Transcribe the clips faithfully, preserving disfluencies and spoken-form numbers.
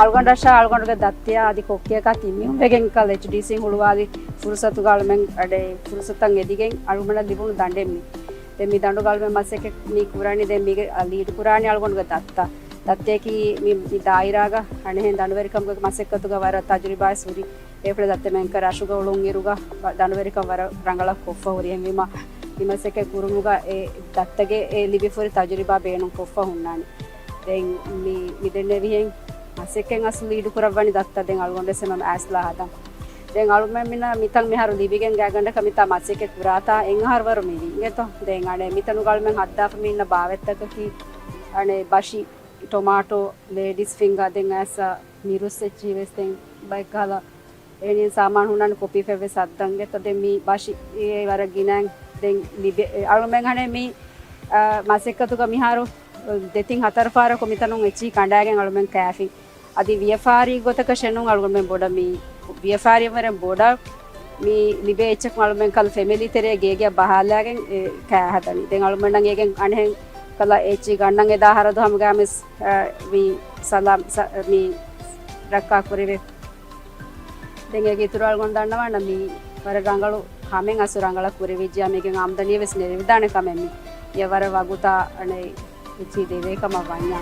އަޅުގަނޑަށާ އަޅުގަނޑުގެ ދައްތަޔާ އަދި ކޮއްކިއަކާ ތިން މީހުން ވެގެން ކަލް އެޗްޑީސީން ހުޅުވާލި ފުރުސަތުގަ އަޅުމެން އަޑެ ފުރުސަތަށް އެދިގެން އަޅުމެންނަށް ލިބުނު ދަނޑެއް މީ. ދެން މި ދަނޑުގަ އަޅުމެން މަސައްކަތް މި ކުރަނީ. ދެން މީގެ ލީޑް ކުރާނީ އަޅުގަނޑުގެ ދައްތަ. ދައްތައަކީ މި، މި ދާއިރާގަ އަނެހެން ދަނޑުވެރިކަމުގެ މަސައްކަތުގަ ވަރަށް ތަޖުރިބާވެސް ހުރި. އެފުޅެ ދައްތަ މެންކަރ ރަށުގަ އުޅުން އިރުގަ ވަ-، ދަނޑުވެރިކަން ވަރަށް ރަނގަޅަށް ކޮށްފަ ހުރި. އެހެންވީމަ މި މަސައްކަތް ކުރުމުގަ އެ ދައްތަގެ އެ ލިބިފަ ހުރި ތަޖުރިބާ ބޭނުން ކޮށްފަ ހުންނާނެ. ދެން މި، މި ދެންނެވިހެން މަސައްކަތް އަސްލު ލީޑު ކުރައްވަނީ ދައްތަ. ދެން އަޅުގަނޑު ވެސް އެމަ އަސްލާ ހަދަން. ދެން އަޅުމެން މިނަ މިތަން މިހާރު ލިބިގެން ގާތްގަނޑަކަށް މިތާ މަސައްކަތް ކުރާތާ އެއް އަހަރު ވަރު މިވީ އިނގޭތޯ. ދެން އަނެއް މިތަނުގަ އަޅުމެން ހައްދާފަ މި އިންނަ ބާވަތްތަކަކީ އަނެއް ބަށި، ޓޮމާޓޯ، ލޭޑީސް ފިންގާ، ދެން އައިސް މިރުސް އެއްޗިހި ވެސް ދެން ބައެއްކަހަލަ އެހެނިހެން ސާމާނު ހުންނާނެ ކޮޕީފައިވެސް ހައްދަން އިނގޭތޯ. ދެން މި ބަށި އެ ވަރަށް ގިނައިން ދެން ލިބޭ. އެ އަޅުމެން އަނެއް މި، އާ، މަސައްކަތުގަ މިހާރު ދެތިން ހަތަރު ފަހަރަކު މިތަނުން އެއްޗިހި ކަނޑާގެން އަޅުމެން ކާފިން. އަދި ވިޔަފާރީ ގޮތަކަށެއް ނޫން އަޅުގަނޑުމެން ބޮޑަށް މި ވިޔަފާރިއަށްވުރެން ބޮޑަށް މި ލިބޭ އެއްޗަކުން އަޅުމެން ކަލް ފެމިލީ ތެރޭ ގޭގެއަށް ބަހާލާގެން އެ ކާ ހަދަނީ. ދެން އަޅުމެންނަށް އޭގެން އަނެހެން ކަލަ އެއްޗި ގަންނަން އެދާ ހަރަދު ހަމަގާމިސް، އަ، މި ސަލާމް ސަ-، މި ރައްކާ ކުރެވޭ. ދެން އޭގެ އިތުރު އަޅުގަނޑު ދަންނަވާނަ މި ވަރަށް ރަނގަޅު ކަމެއް އަސްލު ރަނގަޅަށް ކުރެވިއްޖެޔާ މީގެން އާމްދަނީ ވެސް ނެރެވިދާނެ ކަމެއް މި. އެ ވަރަށް ވަގުތާ އަނެއް އެއްޗި ދެވޭ ކަމަށް ވަންޏާ.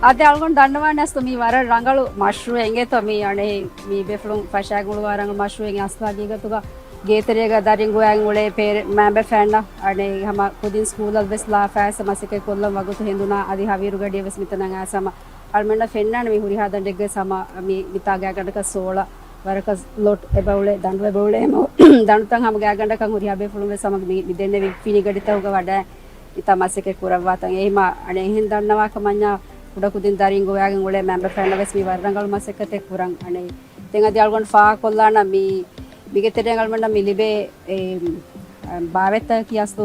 އާދެ، އަޅުގަނޑު ދަންނަވާނެ އަސްލު މީ ވަރަށް ރަނގަޅު މަޝްރޫއެއް އިނގޭތޯ. މީ އަނެއް މީ ބޭފުޅުން ފަށާގެން އުޅުވާ ރަނގަޅު މަޝްރޫއެއް. އަސްލު ހަގީގަތުގަ ގޭތެރޭގަ ދަރިން ގޮވާގެން އުޅޭ މާބަފައިންނަށް އަނެއް ހަމަ ކުދިން ސްކޫލަށް ވެސް ލާފައިސް މަސައްކަތް ކޮށްލަން ވަގުތު ހެނދުނާ އަދި ހަވީރު ގަޑިއަށް ވެސް މިތަނަށް އައިސް ހަމަ އަޅުމެންނަށް ފެންނާނެ މި ހުރިހާ ދަނޑެއްގަ ހަމަ މި މިތާ ގާތްގަނޑަކަށް ސޯޅަ ވަރަކަށް ލޮޓް އެބައުޅޭ، ދަނޑު އެބައުޅޭ ދަނޑުތައް ހަމަ ގާތްގަނޑަކަށް ހުރިހާ ބޭފުޅުން ވެސް ހަމަ މި، މި ދެންނެވި ފިނިގަޑިތަކުގަ ވަޑައި މިތާ މަސައްކަތް ކުރައްވާތަން. އެހިމަ އަނެއް އެހެން ދަންނަވާކަމަންޏާ ކުޑަކުދިން ދަރިން ގޮވާގެން އުޅޭ މާބަފައިންނަށް ވެސް މި ވަރަށް ރަނގަޅު މަސައްކަތެއް ކުރަން. އަނެއް ދެން އަދި އަޅުގަނޑު ފާހަގަކޮށްލާނަ މި، މީގެ ތެރެއިން އަޅުގަނޑަށް މި ލިބޭ އެ، އެ، ބާވަތްތަކަކީ އަސްލު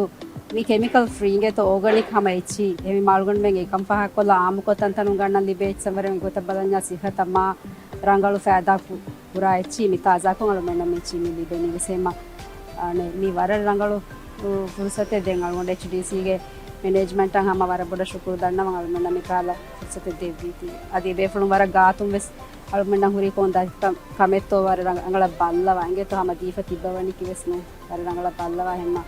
މި ކެމިކަލް ފްރީ އިނގޭތޯ، އޯގަނިކް ހަމަ އެއްޗިހި. އެހެންވީމަ އަޅުގަނޑުމެން އެކަން ފާހަގަކޮށްލާ އާއްމުކޮށް ތަންތަނުން ގަންނަން ލިބޭ އެއްޗިހި ސަމަވެރިން ގޮތަށް ބަލަންޏާ ސިއްހަތަށް މާ ރަނގަޅު ފައިދާ ކު-، ކުރާ އެއްޗިހި މި ތާޒާކޮށް އަޅުމެންނަށް މި އެއްޗިހި މި ލިބެނީ ވެސް. އެހެންވީމަ އަނެއް މީ ވަރަށް ރަނގަޅު ފުރުސަތެއް. ދެން އަޅުގަނޑު އެޗްޑީސީގެ މެނޭޖްމަންޓަށް ހަމަ ވަރަށް ބޮޑަށް ޝުކުރު ދަންނަވަން އަޅުމެންނަށް މި ކަހަލަ ފުރުސަތެއް ދެއްވީތީ. އަދި ބޭފުޅުން ވަރަށް ގާތުން ވެސް އަޅުމެންނަށް ހުރި ކޮން ދަތިކަމެއްތޯ ވަރަށް ރަނގަ-، ރަނގަޅަށް ބައްލަވާ އިނގޭތޯ، ހަމަ ދީފަ ތިއްބަވަނީކީ ވެސް ނޫން. ވަރަށް ރަނގަޅަށް ބައްލަވާ ހަމަ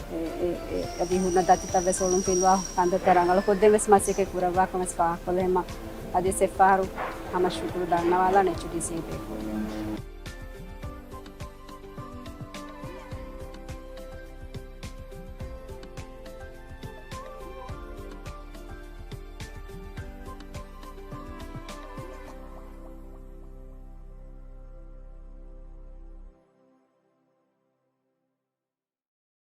އެ، އެ، އެ، އަދި ހުންނަ ދަތިތައް ވެސް އޮޅުން ފިލުވާ ކަންތައްތައް ރަނގަޅު ކޮށްދޭން ވެސް މަސައްކަތް ކުރައްވާކަން ވެސް ފާހަގަކޮށްލަ ހަމަ އަދި އެއްފަހަރު ހަމަ ޝުކުރު ދަންނަވާލާނެ އެޗްޑީސީ ބޭފުޅުން.